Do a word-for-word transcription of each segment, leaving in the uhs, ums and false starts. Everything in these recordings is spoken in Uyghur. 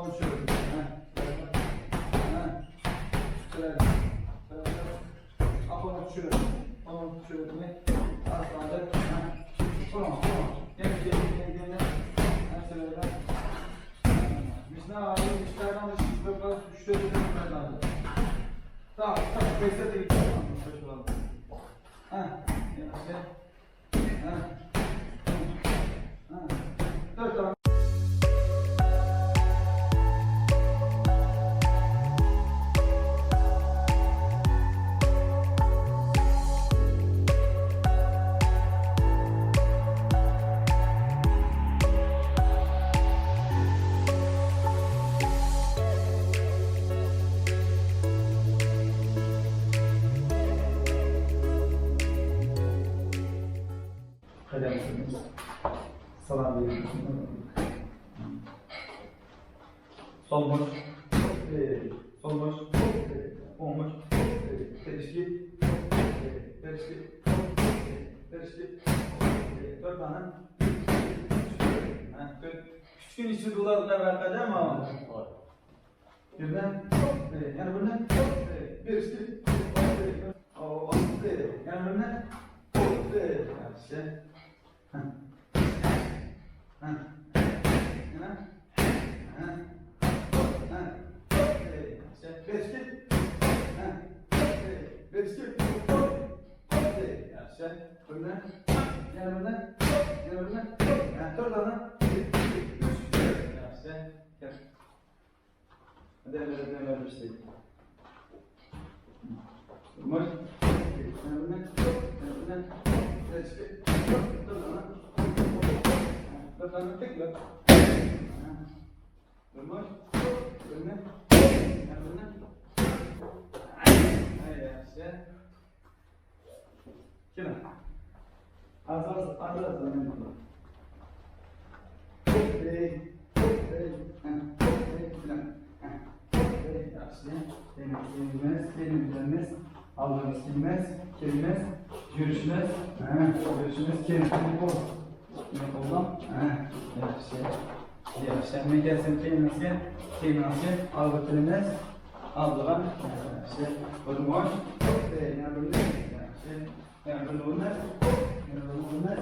چۈشۈرۈپ، ھە، ھە، چۈشۈرۈپ، چۈشۈرۈپ، چۈشۈرۈپ، چۈشۈرۈپ، ھە، ئاستىغا، ھە، قۇرۇڭ، قۇرۇڭ. يەنە، يەنە، يەنە، يەنە، ھە، چۈشۈرۈپ، ھە. مىشنا، مىشنانىڭ ئۈچ، تۆت، ئۈچ، تۆت، تۆت، تۆت، تۆت. تاق، تاق، بەش، يەتتە، سەككىز، تاق، تاق، تاق. ھە، يەنە، ھە، ھە، ھە. تۆت دانە. قەدەم سالام بېرىڭ. سول مۇش، سول مۇش، ئوڭ مۇش، تېرىشكى، تېرىشكى، تېرىشكى، تۆت دانە. ھە، تۆت. ئۈچ كۈن ئىچىدە بولىدىغان ۋەقەدە ماۋۇ. بىردىن، يەنە بىردىن، بىرىنچى، يەنە بىردىن، ياخشى. بىرىنچى، يەنە بىردىن، يەنە بىردىن، تۆت دانە. ياخشى. كېلىڭ. ئاز، ئاز، ئاز، ئاز. ھوپ، ھەي، ھوپ، ھەي، ھە، ھوپ، ھەي، كېلىڭ. ھە، ھوپ، ھەي، ياخشى. كېلىڭ، كېلىڭ، كېلىڭ، كېلىڭ. ئالدىمىز كېلىمىز، كېلىمىز، يۈرۈشىمىز، ھە، يۈرۈشىمىز، كېلىڭ، كېلىڭ، بول. نېمە قىلدىڭ؟ ھە، ياخشى. ياخشى، مەن كەلسەم كېيىنىڭىزگە، كېيىنىڭىزگە، ئالغا كېلىمىز، ئالدىغا. ياخشى. بىر مۇش. يەنە بىرنى. ياخشى. يەنە بىرنى ئۇرىمىز. يەنە بىرنى ئۇرىمىز.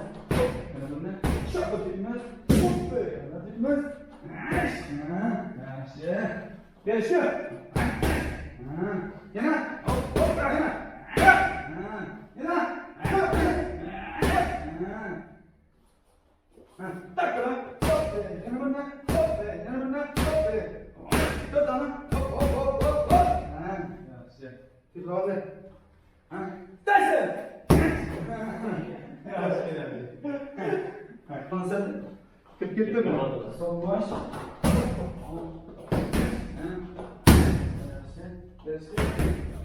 يەنە بىرنى. شاققا تېپىمىز. يەنە تېپىمىز. ياخشى. يەنە. ھوپ، ھوپ، يەنە. يەنە. ھە، تاك بىلەن. ھوپ، يەنە بىرنى. ھوپ، يەنە بىرنى. ھوپ. تۆت دانە. ھوپ، ھوپ، ھوپ، ھوپ، ھوپ. ھە. ياخشى. تېپىۋالدى. ھە. تەسىر. ياخشى. سەن كىرىپ كەتتىڭمۇ؟ سول باش. ھە. ياخشى. ياخشى.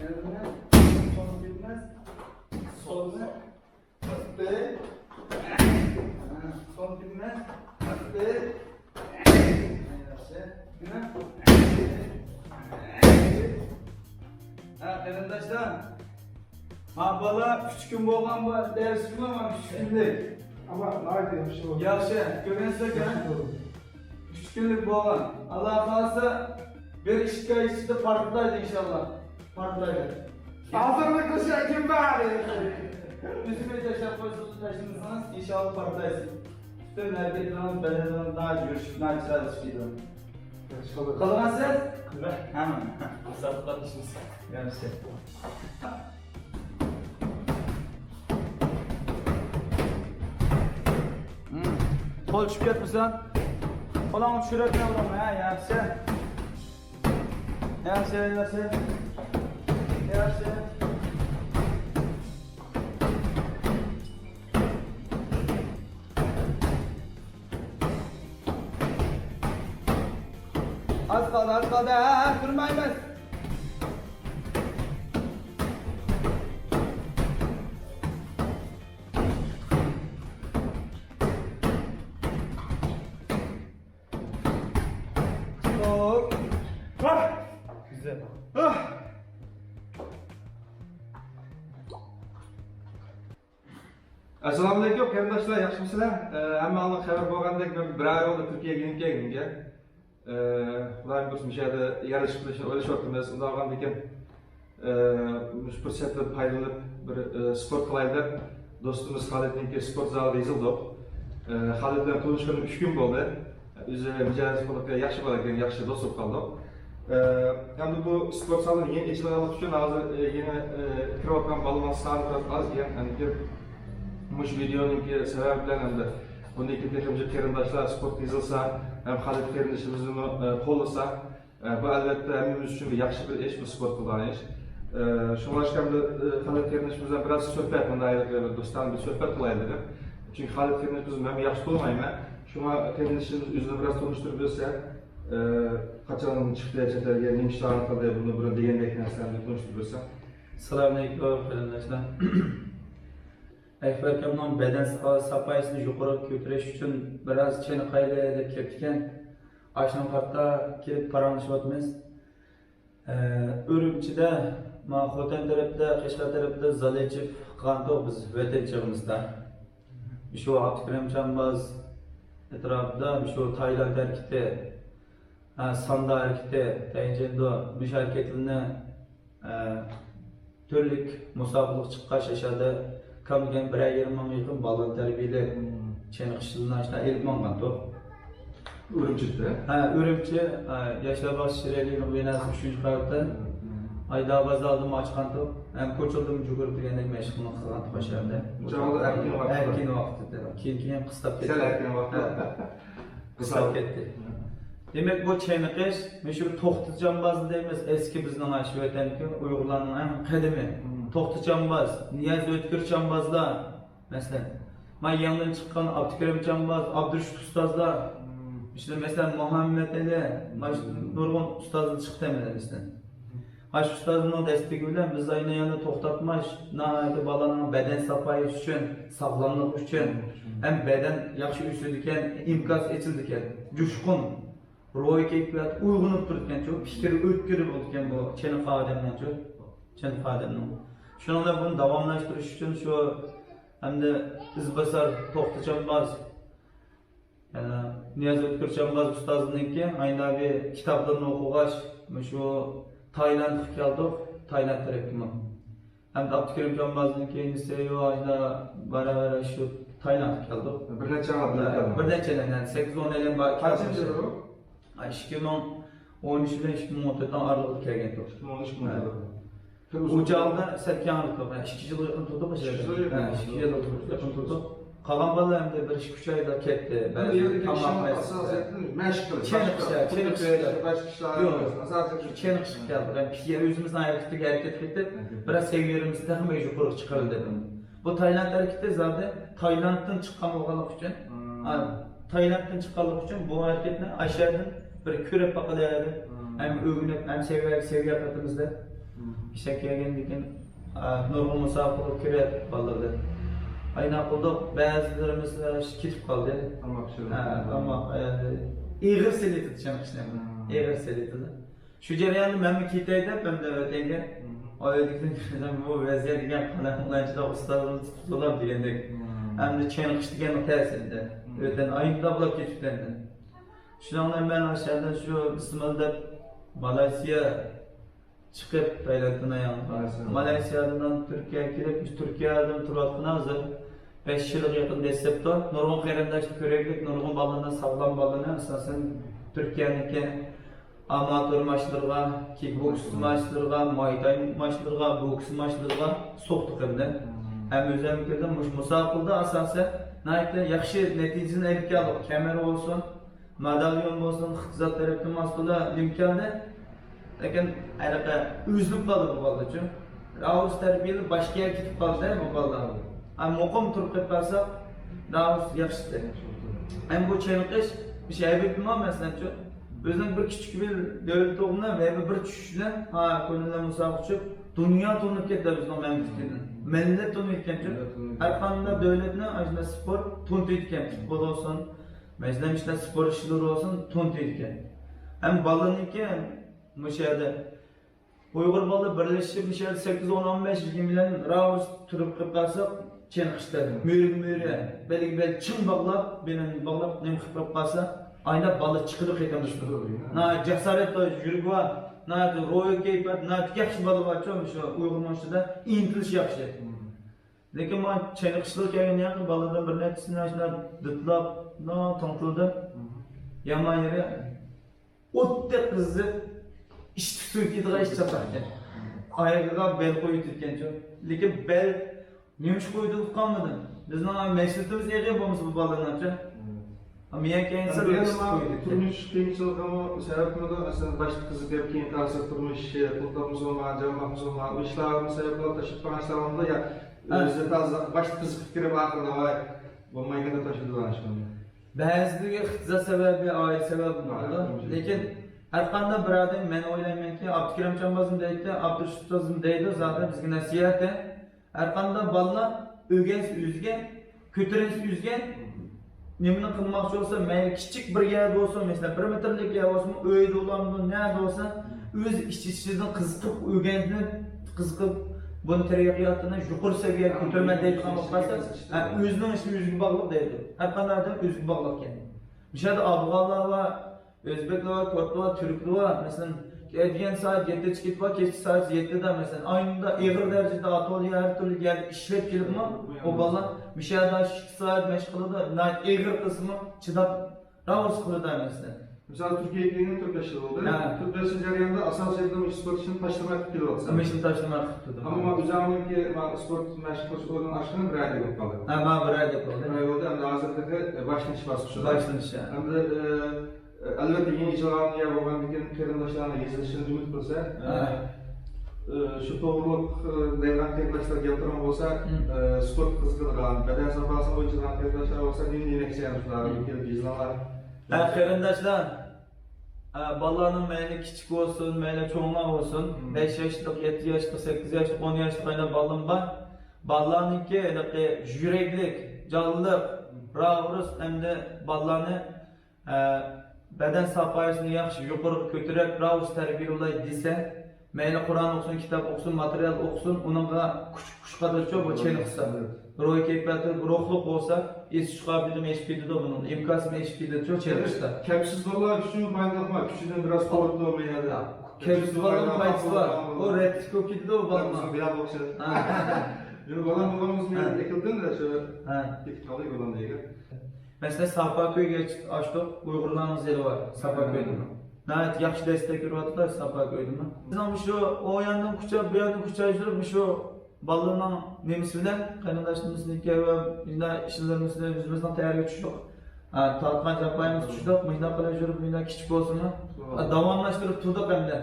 يەنە بىرنى. سول كەتمەس. سولنى. ھە، قېرىنداشلار، ما بالا ئۈچ كۈن بولغان بار، دەرسىمۇ مانا ئۈچ كۈنلۈك. ئەمما ناھايىتى ياخشى بولدى. ياخشى، كۆرگەنسىلەر. ياخشى بولدى. ئۈچ كۈنلۈك بولغان. ئاللا خالىسا، بىر ئىككى ئاي ئىچىدە پارتلايدۇ ئىنشاللا. پارتلايدۇ. ھازىرلىق قىلىشقا كىم بار؟ ئۆزىمىز تاشلاپ قويسىڭىز، تاشلىمىسىڭىز، ئىنشاللا پارتلايسىز. پۈتۈن ھەرىكەتلىرىڭىز، بەدەنلىرىڭىز ناھايىتى يۈرۈشۈپ، ناھايىتى چىرايلىق چىقىدۇ. قىلغانسىز؟ ھەممە. مۇسابىقە قىلىشىمىز. ياخشى. قول چۈشۈپ كەتمىسۇن. قولۇڭنى چۈشۈرۈپ ئۇرۇڭ، ھە، ياخشى. ياخشى، ياخشى. ياخشى. ئاز قالدى، ئاز قالدى. ھە، تۇرمايمىز. ھوپ. ھا! گۈزەل. ھا! ئەسسالامۇئەلەيكۇم، قېرىنداشلار، ياخشىمۇسىلەر؟ ئە، ھەممىڭلارغا خەۋەر بولغاندەك، مەن بىر ئاي بولدى تۈركىيەگە يېنىپ كەلگىنىمگە. ئە، خۇدايىم بۇيرۇسا، مۇشۇ يەردە يارىشىپ قېلىشنى ئويلىشىۋاتىمىز. ئۇنداق بولغاندىكىن، ئە، مۇشۇ پۇرسەتتىن پايدىلىنىپ بىر، ئە، سپورت قىلايلى دەپ، دوستىمىز خالىدنىڭكى سپورت زالىغا يېزىلدۇق. ئە، خالىد بىلەن تونۇشقىنىم ئۈچ كۈن بولدى. ئۆزى مىجەز خۇلقى ياخشى بالا ئىكەن، ياخشى دوست بولۇپ قالدۇق. ئە، ئەمدى بۇ سپورت زالى يېڭى ئېچىلغانلىقى ئۈچۈن ھازىر، ئە، يېڭى، ئە، كىرىۋاتقان بالىلارنىڭ سانى بىراز ئاز ئىكەن. ئەمدى مۇشۇ ۋىدېئونىڭكى سەۋەبى بىلەن ئەمدى بۇندىن كېيىن تېخىمۇ قېرىنداشلار سپورتقا يېزىلسا، ھەم خالىد قېرىندىشىمىزنىمۇ، ئە، قوللىسا، ئە، بۇ ئەلۋەتتە ھەممىمىز ئۈچۈن بىر ياخشى بىر ئىش، بۇ سپورت قىلىدىغان ئىش. ئە، شۇڭلاشقا ئەمدى، ئە، خالىد قېرىندىشىمىز بىلەن بىراز سۆھبەت، مۇنداق بىر دوستانە بىر سۆھبەت قىلايلى دېدىم. چۈنكى خالىد قېرىندىشىمىزنى مەن ياخشى تونۇمايمەن. شۇڭا قېرىندىشىمىز ئۆزىنى بىراز تونۇشتۇرۇپ بەرسە، ئە، قاچان چىقتى چەت ئەلگە، نېمە ئىشلارنى قىلدى، بۇنى بۇرۇن دېگەندەك نەرسىلەرنى تونۇشتۇرۇپ بەرسە. ئەسسالامۇئەلەيكۇم، قېرىنداشلار. ئەكبەر ئاكامنىڭ بەدەن سا-، ساپايىسىنى يۇقىرىغا كۆتۈرۈش ئۈچۈن بىراز چېنىقايلى دەپ كەپتىكەن. ئاشۇنىڭغا قارىتا كېلىپ پاراڭلىشىۋاتىمىز. ئە، ئۈرۈمچىدە، ما، خوتەن تەرەپتە، قەشقەر تەرەپتە زال ئېچىپ قىلغانتۇق بىز ۋەتەن چېغىمىزدا. شۇ ئابدۇكېرىم جامباز ئەتراپىدا شۇ تايلاند ھەرىكىتى، ھە، ساندا ھەرىكىتى، تەيجىندو، مۇشۇ ھەرىكەتلىرىنى، ئە، تۈرلۈك مۇسابىقىگە چىققاچ، ئاشۇ يەردە كەم دېگەن بىرەر يېرىم مىڭغا يېقىن بالىنى تەربىيەلەپ، مم، چېنىقىشتىن ئاشۇنداق ئېلىپ ماڭغانتۇق. ئۈرۈمچىدە؟ ھە، ئۈرۈمچى، ھە، ياشلار باغچىسى شىرئەلىنىڭ بىناسى ئۈچىنچى قەۋەتتە. مم. ھايدار بازاردا ئاچقانتۇق. ھەم كوچىلدىمۇ جۈگۈرۈپ دېگەندەك مەشىقنى قىلغانتۇق ئاشۇ يەردە. بۇ چاغدا ئەركىن ۋاقىت. ئەركىن ۋاقىت ئىدى. كېيىن، كېيىن قىستاپ كەتتى. سەل ئەركىن ۋاقىت. ھە. قىستاپ كەتتى. دېمەك، بۇ چېنىقىش، مۇشۇ توختى جامباز دەيمىز، ئەسكى بىزنىڭ شۇ ۋەتەندىكى ئۇيغۇرلارنىڭ ئەڭ قەدىمى. مم. توختى جامباز، نىياز ئۆتكۈر جامبازلار، مەسىلەن، ما يېڭىدىن چىققان ئابدۇكېرىم جامباز، ئابدۇرېشىت ئۇستازلار، مم، شۇنداق مەسىلەن، مۇھەممەت ئەلى، مم، مانا شۇ نۇرغۇن ئۇستازلار چىقتى مەسىلەن. مم. مانا شۇ ئۇستازلارنىڭ دەستىكى بىلەن بىز ئاينى يەنە توختاتماي، ناھايىتى بالىنىڭ بەدەن ساپايىسى ئۈچۈن، ساغلاملىق ئۈچۈن، مم، ھەم بەدەن ياخشى ئۆسىدىكەن، ئىمكانى ئېچىلىدىكەن، جۇشقۇن، روھىي كەيپىيات ئويغىنىپ تۇرىدىكەنچۇ، پىكرى ئۆتكۈر بولىدىكەن بۇ چېنىققان ئادەمنىڭچۇ، چېنىققان ئادەمنىڭ. شۇنىڭ بىلەن بۇنى داۋاملاشتۇرۇش ئۈچۈن شۇ ئەمدى ئىزباسار توختى جامباز، يەنە نىياز ئۆتكۈر جامباز ئۇستازنىڭكى ئاينابى كىتابلىرىنى ئوقۇغاچ، مۇشۇ تايلاندقا كەلدۇق، تايلاند تەرەپكىمۇ. ھەمدە ئابدۇكېرىم جامبازنىڭكى ئىنىسى، ئاشۇنداق بارا-بارا شۇ تايلاندقا كەلدۇق. بىر نەچچە ئايلىق بىللە كەلدىڭىز؟ بىر نەچچە ئايلىق، يەنى سەككىز ئون ئايلىق بار. قانچىنچى يىلى بۇ؟ ئىككى مىڭ ئون ئۈچ بىلەن ئىككى مىڭ ئون تۆت ئارىلىقىدا كەلگەنتۇق. ئىككى مىڭ ئون ئۈچ، ھە. ئۇ چاغدا سەل كەڭرى تۇردۇق. ئىككى يىلغا يېقىن تۇردۇق. ئىككى يىلغا يېقىن. ھە، ئىككى يىلغا يېقىن تۇردۇق. قالغان بالىلار ئەمدى بىر ئىككى ئۈچ ئايدا كەتتى. بەزى تاماق مەسىلىسى. مەشىق قىلىش. چېنىقىش، چېنىقىش. باشقا ئىشلار. يوق. ئاساسىي چېنىقىشقا كەلدۇق. يەنى ئۆزىمىزنىڭ ھەرىكىتىگە ھەرىكەت قىلىپ، بىراز سەۋىيەمىزنى تېخىمۇ يۇقىرىغا چىقىرىلدى. بۇ تايلاند ھەرىكىتى زادى تايلاندتىن چىققان بولغانلىقى ئۈچۈن، مم، ھا، تايلاندتىن چىققانلىقى ئۈچۈن بۇ ھەرىكەتنى ئاشۇ يەردىن بىر كۆرۈپ باقىلى دەپ، مم، ھەم ئۆگىنىپ، ھەم سەۋىيە، سەۋىيە قېتىمىزدا، مم، ئىشتىراك كەلگەندىن كېيىن، ھا، نۇرغۇن مۇسابىقىلەرگە كىرىپ بالىلار بىلەن. ئاينا قىلدۇق، بەزىلىرىمىز كېتىپ قالدى. تاماق ئىشلىدى. ھا، تاماق، ئە، ئېغىر سېلىتىدى چېنىقىشنى. مم. ئېغىر سېلىتىدى. شۇ جەرياندا مەنمۇ كېتەي دەپ، ئەمدى ئۆتەيگە، مم، ئايالدىكىدىن كۆرسەم، بۇ ۋەزىيەت دېگەن قالاق، ئۇلارچىلار ئۇستازلىرىنى تۇتۇپ تۇرۇپ دېگەندەك. مم. ئەمدى چېنىقىش دېگەن تەس ئەمدى. مم. ئۆتەن ئاينى داۋلاپ كېتىپتۇ ئەمدى. شۇنىڭ بىلەن مەن ئاشۇ يەردىن شۇ بىسمىللا دەپ مالايسىيا چىقىپ، تايلاندتىن ئاياغ. مالايسىيا. مالايسىيادىن تۈركىيەگە كېلىپ، تۈركىيەدىن تۇرۇۋاتقىنا ھازىر بەش يىلغا يېقىن دەسسەپتۇ. نۇرغۇن قېرىنداشلار كۆرەيلىك، نۇرغۇن بالىلارنى، ساغلام بالىلارنى، ئاساسەن، تۈركىيەنىڭكى ئاماتور ماچلىرىغا، كىكبوكس ماچلىرىغا، مايتاي ماچلىرىغا، بوكس ماچلىرىغا سوقتۇق ئەمدى. مم. ھەم ئۆزۈم كىردىم. مۇشۇ مۇسابىقىدە ئاساسەن ناھايىتى ياخشى نەتىجىنى ئېلىپ كەلدۇق. كەمەر بولسۇن، ماداليون بولسۇن، ئىقتىساد تەرەپتىن ماس تولا ئىلىم كەلدى. لېكىن ھېلىقى ئۈزۈلۈپ قالدى بۇ بالىلارچۇ. راۋۇس تەربىيەلىك باشقا يەرگە كېتىپ قالدى بۇ بالىلار. ھە، مۇقىم تۇرۇپ قېلىپ قالساق، راۋۇس ياخشى ئىشتى. ھەم بۇ چېنىقىش، مۇشۇ ھەبىبمۇ مەسىلەنچۇ، بىزنىڭ بىر كىچىك بىر دۆلىتى بولغىنى ۋە بىر چۈشۈشىدىن، ھا، كۆڭۈلدىن مۇسابىقە چۈشۈپ، دۇنيا تونۇپ كەتتى بىزنىڭ مەملىكىتىمىزنى. مىللەت تونۇيدىكەنچۇ. مىللەت تونۇيدىكەن. ھەر قانداق دۆلەتنىڭ ئاشۇنداق سپورت تونۇيدىكەن. پۇتبول بولسۇن، مەسىلەن، ئىشلار سپورت ئىشلىرى بولسۇن، تونۇيدىكەن. ھەم بالىنىڭكى مۇشۇ يەردە ئۇيغۇر بالىلار بىرلىشىپ مۇشۇ يەردە سەككىز، ئون، ئون بەش، يىگىرمە بىلەن راۋۇس تۇرۇپ قېلىپ قالسا، چېنىقىشتا مۈرىگە مۈرە، بەلگە بەل چىڭ باغلاپ، بېلىنى باغلاپ، نېمە قىلىپ قېلىپ قالسا، ئايناپ بالا چىقىدۇ قېتىملىشىپ. چىقىدۇ، يا. ناھايىتى جاسارەت بار، يۈرىكى بار، ناھايىتى روھىي كەيپىيات، ناھايىتى ياخشى بالا بارچۇ، مۇشۇ ئۇيغۇرنىڭ ئىچىدە ئىنتىلىش ياخشى. مم. لېكىن مانا چېنىقىشلىق كەلگەن ياقى بالىدىن بىر نەچچىسىنى ئاشۇنداق دىتلاپ، ناھايىتى توڭتۇلدى. مم. يامان يېرى ئوتتەك قىزىپ، ئىشتىك سۈيى كېتىدىغان ئىش چاتاقكەن. ئايىغىغا بەل قويۇۋېتىدىكەنچۇ. لېكىن بەل نېمىشقا قويدۇق قالمىدى؟ بىزنىڭ مەسئۇلىيىتىمىز ئېغىر بولمىسا بۇ بالىلارنىڭچە. مم. مېنىڭ كەينىسى يەنە بىر بىر قويدى. تۇرمۇش قىيىنچىلىقىمۇ سەۋەبمىدۇ؟ مەسىلەن، باشتا قىزىق گەپ، كېيىن قارىسا تۇرمۇش، پۇل تاپمىسا بولمىغان، جان باقمىسا بولمىغان، بۇ ئىشلارمۇ سەۋەب بولۇپ تاشلاپ قالغان ئىشلار بولمىدۇ؟ يا ھە. ئۆزى تازا باشتا قىزىقىپ كىرىپ، ئاخىرىدا ۋاي، بولمايدىكەن دەپ تاشلىدىغان ئىشلارمۇ؟ بەزىلىرى ئىقتىساد سەۋەبى، ئائىلە سەۋەبى بولىدۇ. ھە، لېكىن ھەر قانداق بىر ئادەم، مەن ئويلايمەنكى، ئابدۇكېرىم جانبازمۇ دەيدۇ، ئابدۇرۇشۇت ئۇستازمۇ دەيدۇ، زادى بىزگە نەسىھەتى. ھەر قانداق بالىلار ئۆگەنسە ئۆزگە، كۆتۈرۈلسە ئۆزگە، نېمىنى قىلماقچى بولسا، مەيلى كىچىك بىر يەر بولسۇن، مەسىلەن، بىر مېتىرلىك يەر بولسىمۇ، ئۆيدە بولامدۇ، نەدە بولسا، ئۆزى ئىچ-ئىچىدىن قىزىقىپ، ئۆگەنسە، قىزىقىپ، بۇنى تەرەققىياتىنى يۇقىرى سەۋىيەگە كۆتۈرىمەن دەيدىغان بولۇپ قالسا، ھە، ئۆزىنىڭ ئىشى ئۆزىگە باغلىق دەيدۇ. ھەر قانداق ئادەم ئۆزىگە باغلىق ئىكەن. مۇشۇ يەردە ئافغانلار بار، ئۆزبېكلەر بار، كۇردلار بار، تۈركلەر بار. مەسىلەن، ئەتىگەن سائەت يەتتىدە چىقىپ كېتىپ، كېچە سائەت يەتتىدە، مەسىلەن، ئاينىدا ئېغىر دەرىجىدە ئاتوليە، ھەر تۈرلۈك يەردە ئىشلەپ كېلىپمۇ، ئۇ بالىلار مۇشۇ يەردە ئىككى سائەت مەشىق قىلىدۇ، ناھايىتى ئېغىر قىلسىمۇ، چىداپ، راۋۇرۇس قىلىدۇ، مەسىلەن. مىسال، تۈركىيەگە كەلگىنىگە تۆت بەش يىل بولدى. ھە. تۆت بەش يىل جەريانىدا ئاساسىي جەھەتتە ئىش سپورت ئىشىنى تاشلىماي قىلىپ كېلىۋاتىسەن. مۇشۇنى تاشلىماي قىلىپ تۇردۇم. ئەمما مانا ئۆزۈڭنىڭكى، مانا، سپورت مەشىق قىلىش ئورنىنى ئاچقىنىڭ بىر ئايدەك بولۇپ قالدى. ھە، مانا بىر ئايدەك بولدى. بىر ئاي بولدى، ئەمدى ھازىر تېخى، ئە، باشلىنىش باسقۇچىدا. باشلىنىش، ھە. ئەمدى، ئە، ئەلۋەتتە، يېڭى ئېچىلغان يەر بولغاندىكىن قېرىنداشلارنىڭ يېزىلىشىنى ئۈمىد قىلسا، ئە، ھە. ئە، شۇ توغرىلىق، ئە، دەيدىغان قېرىنداشلار گەلتۈرۈڭ بولسا، ھىم. ئە، سپورت قىزىقىدىغان، بەدەن ساپاسىغا ئويلىشىدىغان قېرىنداشلار بولسا، نېمە دېمەكچى، يەنە شۇلارغا ھىم. كېلىپ يېزىلىڭلار. ھە، قېرىنداشلار، ئە، بالىلارنىڭ مەيلى كىچىك بولسۇن، مەيلى چوڭلار بولسۇن، ھىم. بەش ياشلىق، يەتتە ياشلىق، سەككىز ياشلىق، ئون ياشلىق قانداق بالىلىرىم بار. بالىلارنىڭكى ھېلىقى يۈرەكلىك، جانلىق، ھىم. راۋۇرۇس ئەمدى بالىلارنى ئە، بەدەن ساپاسىنى ياخشى يۇقىرىغا كۆتۈرۈپ، راۋۇرۇس تەربىيەلەي دېسە، مەيلى قۇرئان ئوقۇسۇن، كىتاب ئوقۇسۇن، ماتېرىيال ئوقۇسۇن، ئۇنىڭغا كۈچ، كۈچ قاتىدۇچۇ بۇ چېنىقسا. روھىي كەيپىياتى، روھلۇق بولسا، ئېسىش قابىلىيىتىمۇ ئېشىپ كېتىدۇ بۇنىڭ، ئىنكاسىمۇ ئېشىپ كېتىدۇچۇ چېنىقسا. كەپسىز بالىلار ئۈچۈن پايدىلىق، كۈچىدىن بىراز قورقىدۇ بۇ يەردە. كەپسىز بالىنىڭ پايدىسى بار. ئۇ رەتلىك بولۇپ كېتىدۇ بۇ بالىنىڭ. بىلەن ئوخشاش. ھە. يەنە بالام، بالام ئۆزىنى ھە. ئەكىلدىم-دە، شۇ ھە. كېتىپ قالدى بالام دېگەن. مەسىلەن، ساپا كۆيگە ئاچتۇق، ئۇيغۇرلارنىڭ زېرى بار، ساپا كۆيدىمۇ. ناھايىتى ياخشى دەستەك بېرىۋاتىدۇ، ساپا كۆيدىمۇ. بىزنىڭ مۇشۇ ئۇ ياندىن كۇچا، بۇ ياندىن كۇچا يۈرۈپ، مۇشۇ بالىلارنىڭ نېمىسى بىلەن، قېرىنداشلىرىمىزنىڭكى ۋە مۇشۇنداق ئىشلىرىمىزنى ئۆزىمىزنىڭ تەييارىغا چۈشتۇق. ھە، تارتقان جاپايىمىز چۈشتۇق، مۇشۇنداق قىلىپ يۈرۈپ، مۇشۇنداق كىچىك بولسىمۇ، داۋاملاشتۇرۇپ تۇردۇق ئەمدى.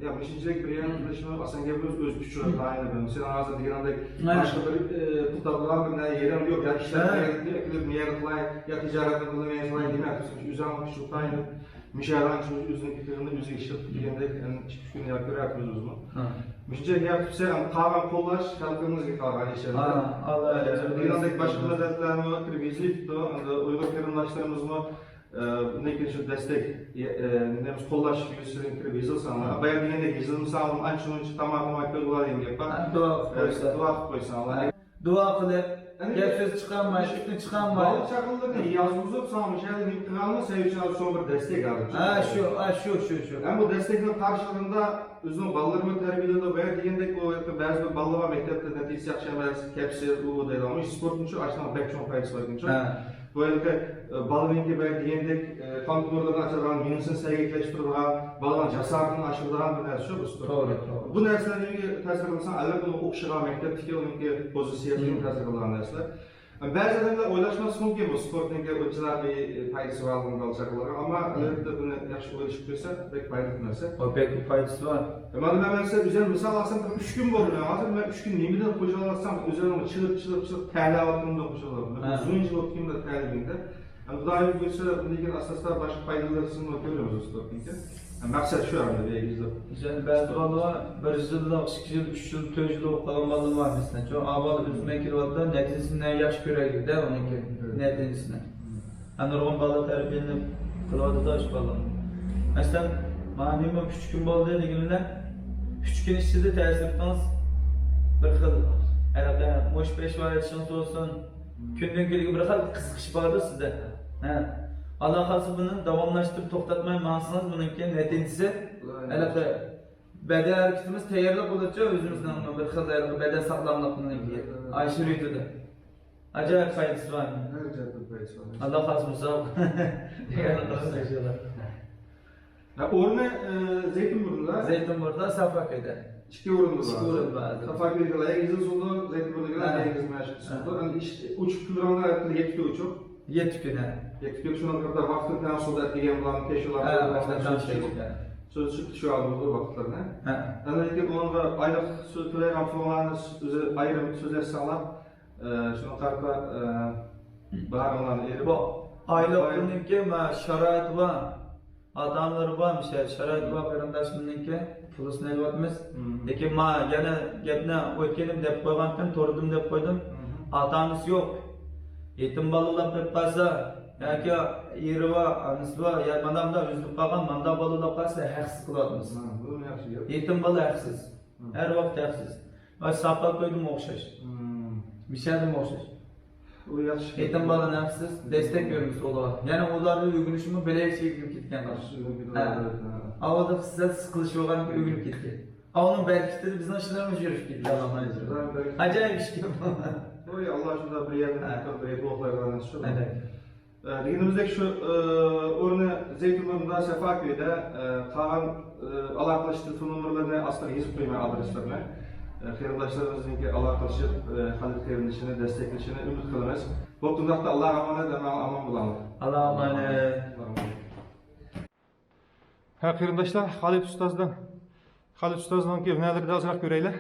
يا، مۇشۇنچىلىك بىر يەرنى قىلىشمۇ ئاسان گەپ ئەمەس، ئۆز كۈچى بىلەن تايىنىپ. سەن ھازىر دېگەندەك ھە. باشقا بىر، ئى، پۇل تاپىدىغان بىر نەرسە يېرىڭ يوق، يا ئىشلەپ ھە. بەرگەن پۇلنى ئەكېلىپ، مۇ يەردە قىلاي، يا تىجارەتنى قىلىمەن، قىلاي دېمە. سەن ئۆزۈڭ كۈچى تايىنىپ، مۇشۇ يەردىن شۇ ئۆزىنىڭ پىكرىنى ئۆزى ئىشلەپ دېگەندەك، يەنە ئىككى ئۈچ كۈن ياكى بىر ھەپتە ئۆزىمۇ. ھە. مۇشۇنچە ياكى سەن قالغان قوللاش خەلقىمىزگە قالغان ئىش. ھە، ئاللا ئە، ئەجىر دېگەندەك بەرسۇن. باشقا مىللەتلەرمۇ كىرىپ يېزىلىپتۇ. ئەمدى ئۇيغۇر قېرىنداشلىرىمىزمۇ، ئە، لېكىن شۇ دەستەك، ئە، نېمە، قوللاش يۈزىسىدىن كىرىپ يېزىلساڭلار. بايا دېگەندەك يېزىلمىساڭلار ئانچە-مۇنچە تاماقىنى كۆرۈپ بولار دېگەن گەپ بار. ھە، دۇئا قىلىپ ئە، قويسا. دۇئا قىلىپ قويساڭلار. ھە. دۇئا قىلىپ، ئەمدى گەپ سۆز چىقارماي، پىتنە چىقارماي. بالا چاغىلىرىنى يازغۇزۇپ، ساڭا مۇشۇ يەردە نېمە قىلغانمۇ، سەن ئۈچۈن چوڭ بىر دەستەك ھازىر. ھە، شۇ، ھە، شۇ، شۇ، شۇ. ئەمما بۇ دەستەكنىڭ قارشىلىقىدا ئۆزىنىڭ بالىلىرىمۇ تەربىيەلىدۇ. بايا دېگەندەك، ئۇ بەزى بىر بالىلار بار، مەكتەپتە نەتىجىسى ياخشى ئەمەس، كەپسىز، ئۇ، بۇ دەيدىغان. مۇشۇ سپورتنىڭچۇ ئاشۇنداق بەك چوڭ پايدىسى باركەنچۇ. ھە. بۇ يەردە، ئە، بالىنىڭكى بايا دېگەندەك، ئە، قان تومۇرلىرىنى ئاچىدىغان، مېڭىسىنى سەگەكلەشتۈرىدىغان، بالىنىڭ جاسارىتىنى ئاشۇرىدىغان بىر نەرسە شۇ، بۇ سپورت. توغرا، توغرا. بۇ نەرسىلەر نېمىگە تەسىر قىلسا، ئەلۋەتتە، ئۇنىڭ ئوقۇشىغا، مەكتەپتىكى ئۇنىڭكى پوزىتسىيەسىگە مم. تەسىر قىلىدىغان نەرسىلەر. بەزى ئادەملەر ئويلاشماسلىقى مۇمكىن، بۇ سپورتنىڭكى ئۇنچىلا بىر پايدىسى بارلىقىنى بالا چاغىلارغا. ئەمما، مم. ئەلۋەتتە، بۇنى ياخشى ئويلىشىپ كۆرسە، بەك پايدىلىق نەرسە. ئۇ بەك پايدىسى بار. مانا مەن مەسىلەن، ئۆزۈم مىسال ئالسام، ئۈچ كۈن بولدى. ھازىر مەن ئۈچ كۈن نېمىدىن خۇشال ئالسام، ئۆزۈمنى چىغىرىپ، چىغىرىپ، چىغىرىپ تەرلەۋاتقىنىمدىن خۇشال ئالىمەن. ھە. ئۇزۇن يىل بولۇپ كېيىن تەرلىگەندە. ئەمدى خۇدايىم بۇيرۇسا، بۇندىن كېيىن ئاستا-ئاستا باشقا پايدىلىرىنى كۆرىمىز ئۇستازنىڭكى. مەقسەت شۇ ئەمدى بىر يىل. مەسىلەن، بەزى بالىلار بىر يىل، ئىككى يىل، ئۈچ يىل، تۆت يىل بولۇپ قالغان بالىلار بار مەسىلەن. چوڭ ئاۋۋال ئۆسمەي كېلىۋاتىدۇ، نەتىجىسىنى ياخشى كۆرەيلىك-دە ئۇنىڭكى نەتىجىسىنى. ھە، نۇرغۇن بالىلار تەربىيەلىنىپ قىلىۋاتىدۇ شۇ بالىلارنى. مەسىلەن، مانا نېمە ئۈچ كۈن بولدى دېگىنىمدە، ئۈچ كۈن ئىچىدە تەسىراتىڭىز بىر خىل، ھېلىقى مۇشۇ پېشۋا ئېتىشىڭىز بولسۇن، كۈندىن كۈنگە بىر خىل قىزىقىش باردۇ سىزدە. ھە. ئاللا خالىسا بۇنى داۋاملاشتۇرۇپ توختاتماي ماڭسىڭىز، بۇنىڭكى نەتىجىسى ھېلىقى بەدەن ھەرىكىتىمىز تەييارلىق بولىدۇ، ئۆزىمىزنىڭ بىر خىل ھېلىقى بەدەن ساغلاملىقىنىڭكى ئاشۇرۇۋېتىدۇ. ئاجايىپ پايدىسى بار. ھەر جەھەتتىن پايدىسى بار. ئاللا خالىسا بولسا. ھە، ئورنى، ئە، زەيتىنبۇرنىدا. زەيتىنبۇرنىدا، سافاكۆيدە. ئىككى ئورۇندا بار. ئىككى ئورۇن بار. سافاكۆيگە يېڭى يىل سولدى، زەيتىنبۇرنىگە ھە. يېڭى يىل مەشىق ھە. سولدى. ئەمدى ئىش، ئۇچۇپ كۈنى يەتتە كۈن ئۇچۇپ. يەتتە كۈن ھە. يەتتە كۈن شۇنىڭ قىرىدا ۋاقتىنى تەڭ سولدى ئەتىگەن بۇلارنى تەشۋىقات ھە، قىلىپ، ۋاقتىنى تەڭ سولدى. سۆز چىقتى شۇ ھالدا بولدى ۋاقىتلارنى. ھە. ئەمدى كېيىن ئۇنىڭغا ئايلىق سۆز تۆلەيدىغان پۇلۇڭلارنى ئۆزى ئايرىم سۆزلەشسەڭلار، ئە، شۇنىڭ قارىتا، ئە، بارىڭلارنى ئېلىپ. بۇ ئايلىق ئاي- پۇلنىڭكى مە-، شارائىتى بار. ئاتا-ئانىلىرى بار، مۇشۇ شارائىتى بار قېرىنداشلىرىمنىڭكى پۇلىسىنى ئېلىۋاتىمىز. مم. لېكىن ما يەنە گەپنى ئۆتكىنىم دەپ قويغانتىم، توردىم دەپ قويدۇم. مم. ئاتا-ئانىسى يوق. يېتىم بالىلار قېلىپ قالسا، ياكى ئېرى بار، ئانىسى بار، يا مانا مۇنداق ئۈزۈلۈپ قالغان مانداق بالىلار قالسا ھەقسىز قىلىۋاتىمىز. مم، بۇ ياخشى گەپ. يېتىم بالا ھەقسىز. مم. ھەر ۋاقىت ھەقسىز. ۋە ساپاكۆيدىمۇ ئوخشاش. مم. مىشەدىمۇ ئوخشاش. ئۇ ياخشى. يېتىم بالىنى ھەقسىز دەستەك بېرىمىز ئۇلارغا. يەنە ئۇلارنىڭ ئۆگىنىشىمۇ بىلەي ئۆگىنىپ كەتكەن قىز. ھە. ئاۋۇدا سىز سىقىلىشىپ ئۆگىنىپ كەتكەن. ئاۋۇنىڭ بەرىكىتىدە بىزنىڭ ئىشلىرىمىز يۈرۈپ كەتتى، ئاللا خايىر. ئاجايىپ ئىش. ۋوي، ئاللا شۇنداق بىر يەردىن ھە. بىر يەرگە ئوخلايدىغان ئىش شۇ. ئە، دېگىنىمىزدەك شۇ، ئە، ئورنى زەيتۇنبۇرنىدا، سەفاكۆيدە، ئە، قالغان، ئە، ئالاقىلىشىش تېلېفون نومۇرلىرىنى ئاستىغا يېزىپ قويىمەن ئادرېسلىرىنى. ئە، قېرىنداشلىرىمىزنىڭكى ئالاقىلىشىپ، ئە، خالىد قېرىندىشىنى دەستەكلىشىنى ئۈمىد قىلىمىز. بوپتۇ، ئۇنداقتا ئاللاغا ئامانەت، ئەمما ئامان بولۇڭلار. ئاللاغا ئامانەت. ھە، قېرىنداشلار، خالىد ئۇستازدىن، خالىد ئۇستازنىڭكى ھۈنەرلىرىدىن ئازراق كۆرەيلى.